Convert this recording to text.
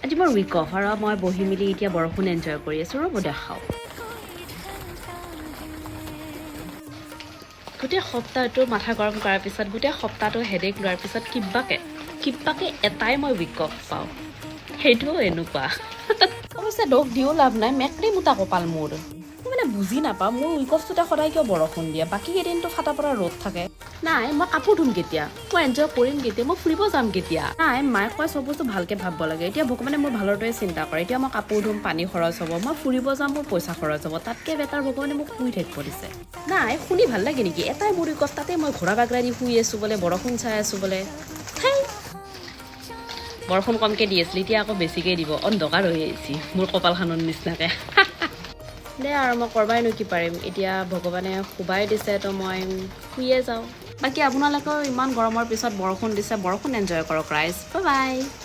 আজি মোৰ week of আৰু মই বহি মেলি এতিয়া বৰষুণ এনজয় কৰি আছোঁ। ৰ'ব, দেখাওঁ। গোটেই সপ্তাহটো মাথা গৰম কৰাৰ পিছত, গোটেই সপ্তাহটো হেডেক লোৱাৰ পিছত কিবাকে কিবাকে এটাই মই উইক অফ পাওঁ, সেইটোও এনেকুৱা। অৱশ্যে দোষ দিও লাভ নাই, মেকৰি মোটা কপাল মোৰ। মই মানে বুজি নাপাওঁ, মোৰ উইক অফটোতে সদায় কিয় বৰষুণ দিয়ে? বাকী কেইদিনটো ফাটা পৰা ৰ'দ থাকে। নাই, মই কাপোৰ ধুম কেতিয়া? মই এনজয় কৰিম কেতিয়া? মই ফুৰিব যাম কেতিয়া? নাই, মায়ে কয় চব বস্তু ভালকে ভাবিব লাগে। এতিয়া ভগৱানে মোৰ ভালৰটোৱে চিন্তা কৰে। এতিয়া মই কাপোৰ ধুম, পানী খৰচ হ'ব। মই ফুৰিব যাম, মোৰ পইচা খৰচ হ'ব। তাতকৈ বেটাৰ ভগৱানে মোক শুই থাকিব দিছে। নাই, শুনি ভাল লাগে নেকি? এটাই মোৰ উইক অফ, তাতে মই ঘোঁৰা বাগৰা দি শুই আছোঁ বোলে, বৰষুণ চাই আছোঁ বোলে। হেই, বৰষুণ কমকৈ দি আছিল, এতিয়া আকৌ বেছিকৈ দিব। অন্ধকাৰ হৈ আহিছে মোৰ কপালখনৰ নিচিনাকৈ। দে আৰু, মই কৰবাইনো কি পাৰিম? এতিয়া ভগৱানে শুবাই দিছে, তো মই শুইয়ে যাওঁ। বাকী আপোনালোকেও ইমান গৰমৰ পিছত বৰষুণ দিছে, বৰষুণ এনজয় কৰক ৰাইজ। Bye bye.